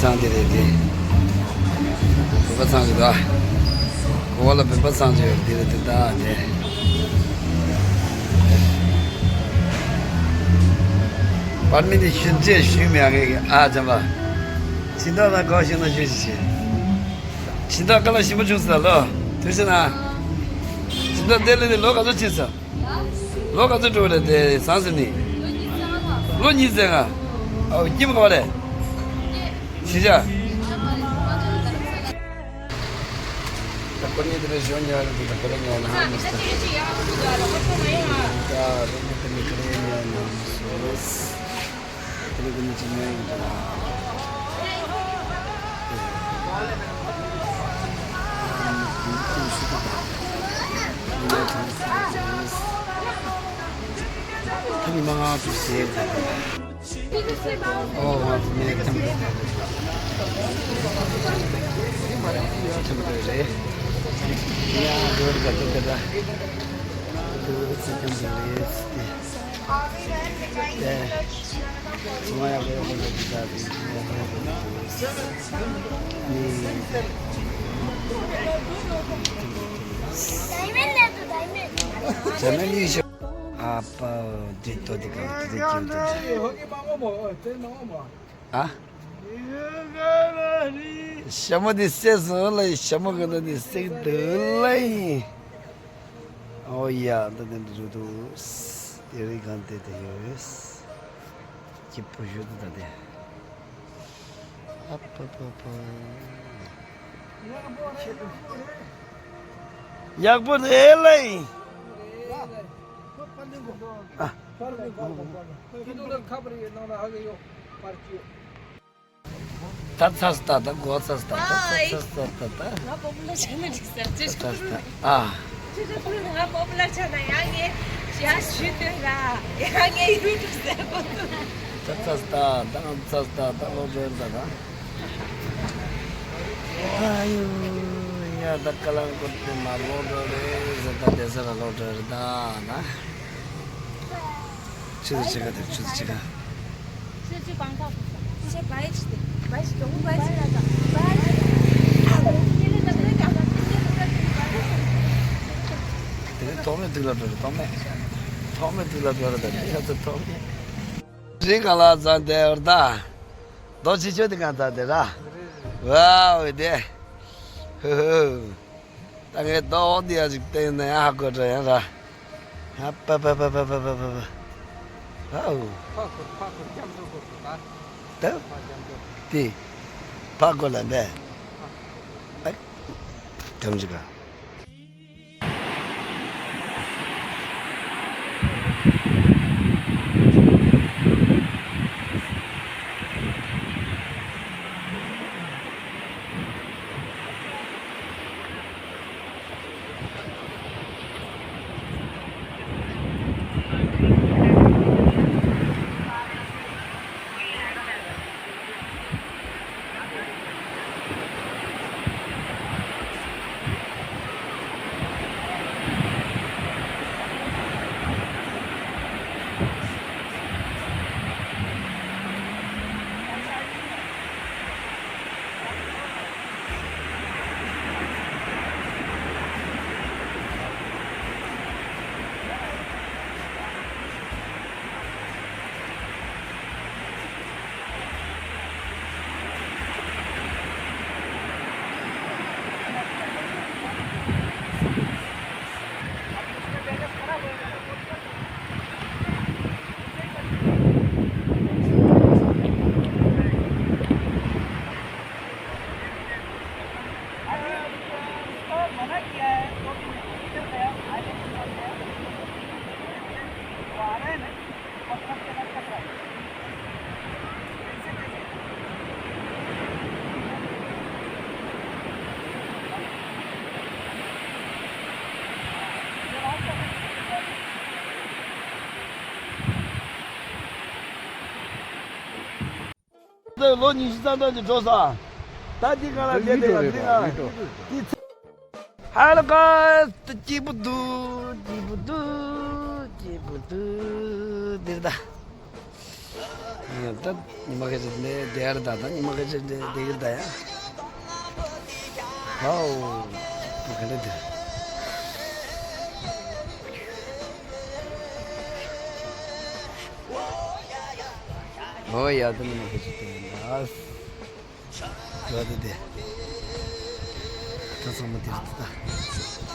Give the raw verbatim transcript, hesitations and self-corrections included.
ཚང་དེ་རེད་དེ། བོད་པ་ཚང་གི་ད། གོ་བ་ལ་བོད་པ་ཚང་ཅིག་ཡོད་དེ་རེད་དེ་ད་དེ། པར་མི་འདི་ཤུན་ཅེས་ཞུས་མེད་ངེས་ཀྱི་ཨ་ཅམ་པ། སྦྱིན་བདག་ལ་གོ་ཤེས་ན་ཞུ་ཞིག་བྱེད། སྦྱིན་བདག་བཀའ་ལ་ཞིམ་པོ་བྱུང་ཟེར་ལོ། དུས་ཚོད་ན། སྦྱིན་བདག་དེ་ལས་ནི་ལོ་ག་ཚོད་ཕྱིན་སོང་། ལོ་ག་ཚོད་འགྲོ་བ་རེད་དེ་བཟང་ཟེར་ནི། ལོ་ཉི་ཤུ་རྩ་ལྔ། ཨོ་སྐྱིད་པོ་ག་བ་རེད། ཤི་ཤ། ད་པ་ནི་དེ་ལ་ཞོ་ཉར་དུ་ད་པ་ལ་ཉར་ན་ཧ་མི་སྟ། ད་རེ་ནི་པ་ནི་ཁ་རེ་ཉར་ན་མི་སོ། དེ་ལ་ཀུན་ནི་ཅི་ཉར་ཡིན་ད། ད་ནི་མ་ང་ཚོ་ཟེར་ད། ཨོ་ང་ཚོ་མེད་ཀྱང་། ཀྱང་རེད། ཡ་འགྲོ་རྒྱ་ཏོ་དེ་ད། འགྲོ་ཚེ་ཀྱང་རེད། ཨེ། ང་ཡག་པོ་ཡག་པོ་འགྲོ་གི་ད་དེ་ཡག་པོ་ཡག་པོ་འགྲོ་གི་ནི། ཇ་མེ་ནི་ཤོ། ཨ་པ་འདི་ཏོ་འདི་ག་འདི་འདི་ཀྱི་འདི། ཨ། ཞྭ་མོ་འདི་བསད་སོང་ལ་ཞྭ་མོ་གི་ནང་འདི་བསད་འདུག་ལ་ཡིན། ཨོ་ཡ་འདི་འདི་འདི་རུ་འདུག་དེ་རིང་གང་དེ་དེ་ཡོད། སྐྱིད་པོ་ཞུ་འདུག་ད་དེ། ཨ་པ་པ་པ། ཡག་པོ་རེད་ལེ། ཨ། ད་ཚ་སྟ་ད་གོ་ཚ་སྟ་ད་ཚ་ཚ་སྟ་ད་ད། ང་པོ་པུ་ལར་ཆགས་ན་འགྲིག་ཟེར་ཅི་ཚ་སྟ་ཨ། ཅི་ཚ་ཚ་ང་པོ་པུ་ལར་ཆགས་ན་ཡང་ངས་ཞག་ཞུས་དོན་ར་ཡང་ངས་ཡུ་ཊུབ་ཟེར་གོ་ཚུལ། ད་ཚ་སྟ་ད་ང་ཚ་སྟ་ད་ལོ་བྲེལ་ད་ད། ཨ་ཡུ། ཡ་ད་ཀ་ལང་ཀོ་ཏེ་མ་ལོ་བྲེལ་རེད་ཟེར་ད་དེ་ས་ལ་ལོ་བྲེལ་རེད་ད་ན། ཆུ་ཚོད་ཕྱེད་ཀ་དེར་ཆུ་ཚོད་ཕྱེད་ཀ་ཆུ་ཚོད་གང་དག་ཆུ་ཚོད་བ་ཡི་ཆུ་ཚོད་བ་ཡི་ཆུ་ཚོད་བ་ཡི་ཆུ་ཚོད། དེ་ནས་ཐོག་མེད་དུག་ལ་འགྲོ་རེད་ཐོག་མེད། ཐོག་མེད་དུག་ལ་འགྲོ་རེད་ད་དེ་ཡ་ཚོ་ཐོག་མེད། རི་གང་ལ་ཚང་དེ་བར་ད། རྡོ་ཆེ་ཆོ་དེ་གང་ཚང་དེ་ར། ཝའོ་དེ། ཧུ་ཧུ། ད་ངས་རྡོ་འོག་འདི་ཡ་ཅིག་བསྟན་ན་ཡང་ཧ་གོ་འགྲོ་ཡང་ར། ཧ་པ་པ་པ། ཧའོ། ཕ་ཁུར་ཕ་ཁུར་སྐྱབས་འགྲོ་དགོས་སོ་ད། ད། ཕ་སྐྱབས་འགྲོ། དེ། ཕ་གོ་ལ་འབད། ཨ། སྐྱབས་འཇུག་ག་ལོ་ཉི་ཤུ་རྩ་གྲངས་ཀྱི་འགྲོ་ས། ད་འདི་ག་ལ་བསྡད་བསྡད་ཡ་འདི་ན། འདི་ཚ། ཧ་ལ་ཀ་སྐྱིད་པོ་འདུག་སྐྱིད་པོ་འདུག་སྐྱིད་པོ་འདུག་འདིར་ད། ད་ཉི་མ་ཁ་ཤས་ནས་བསྡད་ཡར་ད་ད་ཉི་མ་ཁ་ཤས་ནས་བསྡད་ཡར་ད་ཡ། ཧའོ། ག་འདྲ་འདི། ཨོ་ཡ་ད་ཉི་མ་ཁ་ཤས་བསྡད་ཡར་ད། འགྲོ་དེ་དེ། ད་ཚང་མ་དེར་ད།